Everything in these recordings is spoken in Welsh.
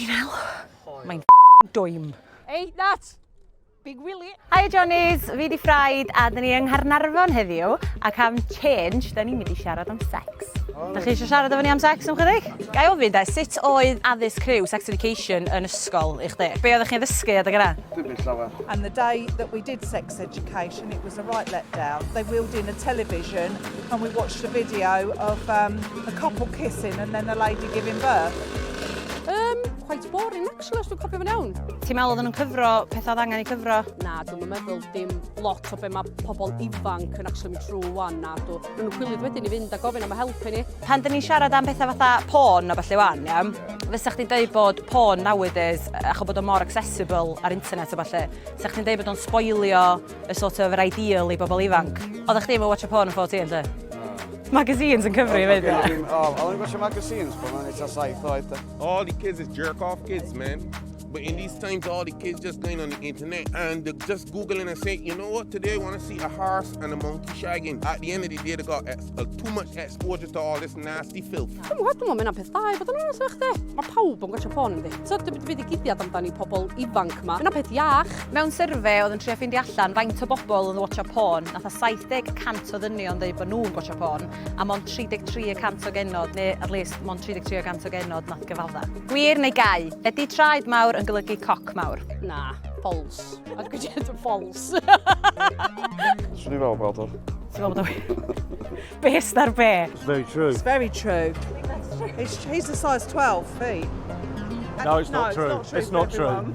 Ffycin hell. Mae'n dwym. Ei, Nat! Big Willy! Hiya Johnnies, fi di Ffraid a dyn ni yng Nghaernarfon heddiw ac am change, da ni'n mynd i siarad am sex. Da chi eisiau siarad efo ni am sex am chydig? Ga i ofyn de, sut oedd addysg rhyw, sex education, yn ysgol i chdi? Be oeddech chi'n ddysgu adeg yna? Dim byd llawer. And the day that we did sex education, it was a right letdown. They wheeled in a television and we watched a video of um, a couple kissing and then a lady giving birth. Um, quite boring actually, os dwi'n cofio fo'n iawn. Ti'n meddwl oedden nhw'n cyfro pethau oedd angen i cyfro? Na, dwi'm yn meddwl dim lot o be mae pobl ifanc yn actually mynd trwy wan, na dw. Nhw'n chwilydd wedyn i fynd a gofyn am y help i ni. Pan dyn ni'n siarad am pethau fatha porn a ballu wan, iawn, fysa chdi'n dweud bod porn nowadays, acho bod o mor accessible ar internet a ballu, fysa chdi'n dweud bod o'n spoilio y sort of yr ideal i bobl ifanc? Oeddech chdi efo watch a porn yn 14, lle? Magazines yn cyfri hefyd. O, o'n i'n gwachio magazines pan o'n i tua saith oed. de. All the kids is jerk off kids, man. But in these times, all the kids just going on the internet and they're just Googling and saying, you know what, today I want to see a horse and a monkey shagging. At the end of the day, they got ex- too much exposure to all this nasty filth. Dwi'm yn gwybod, dwi'n meddwl mae hynna'n peth da i fod yn onest efo chdi. Mae pawb yn gwachio porn yndi. So dim byd i guddiad amdani pobl ifanc ma. Yna peth iach. Mewn survey oedd yn trio ffeindio allan faint o bobl yn watcha porn, nath a 70 y cant o ddynion dweud bod nhw'n gwatcha porn, a mond 33 y cant o genod, neu at least mond 33 y cant o genod nath gyfadda. Gwir neu gau? Ydy traed mawr yn golygu coc mawr? Na, false. A dwi'n false. Swn i'n meddwl bod o. Ti'n meddwl bod o wir? Based ar be? It's very true. It's very true. He's, he's a size 12 feet. And- No, it's not true. It's not true. It's for not true. everyone.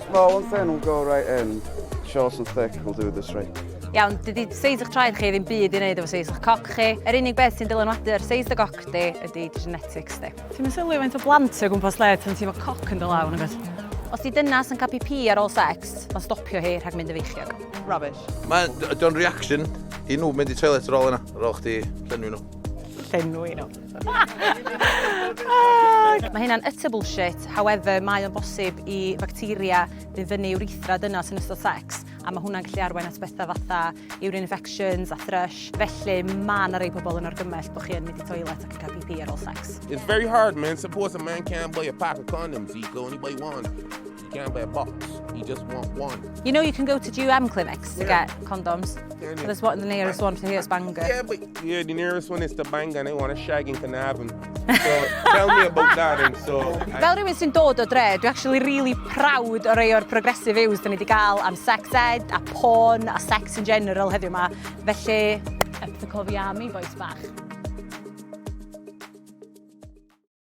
Small and thin will go right in. Short and thick will do the trick. Iawn, dydy seis eich traed chi ddim byd i wneud efo seis eich coc chi. Yr unig beth sy'n dylanwadu ar seis dy goc di ydy dy genetics di. Ti'n mynd sylwi faint o blant o gwmpas le tan ti efo coc yn dy law, nag oes? Os di dynas yn cael pi ar ôl sex, mae'n stopio hi rhag mynd yn feichiog. Rubbish. Mae'n dio'n reaction i nhw mynd i toilet ar ôl yna, ar ôl chdi llenwi nhw. Llenwi nhw. Mae hynna'n utter bullshit, however, mae o'n bosib i bacteria fynd fyny urethra dynas yn ystod sex, a mae hwnna'n gallu arwain at bethau fatha urine infections a thrush. Felly, mae yna rei pobl yn argymell bod chi yn mynd i toilet ac yn cael PP ar ôl sex. It's very hard, man. Suppose a man can't buy a pack of condoms. He can only buy one. He can't buy a box. He just want one. You know you can go to GUM clinics to get condoms. Can you? There's one, the nearest one to here is Bangor. Yeah, but yeah, the nearest one is to Bangor and they want a shag in Carnarvon. So tell me about that and so I, Fel rhywun sy'n dod o dre, dwi actually really proud o rei o'r progressive views dyn ni wedi gael am sex ed a porn a sex in general heddiw yma. Felly, up the Cofi Army, boys bach.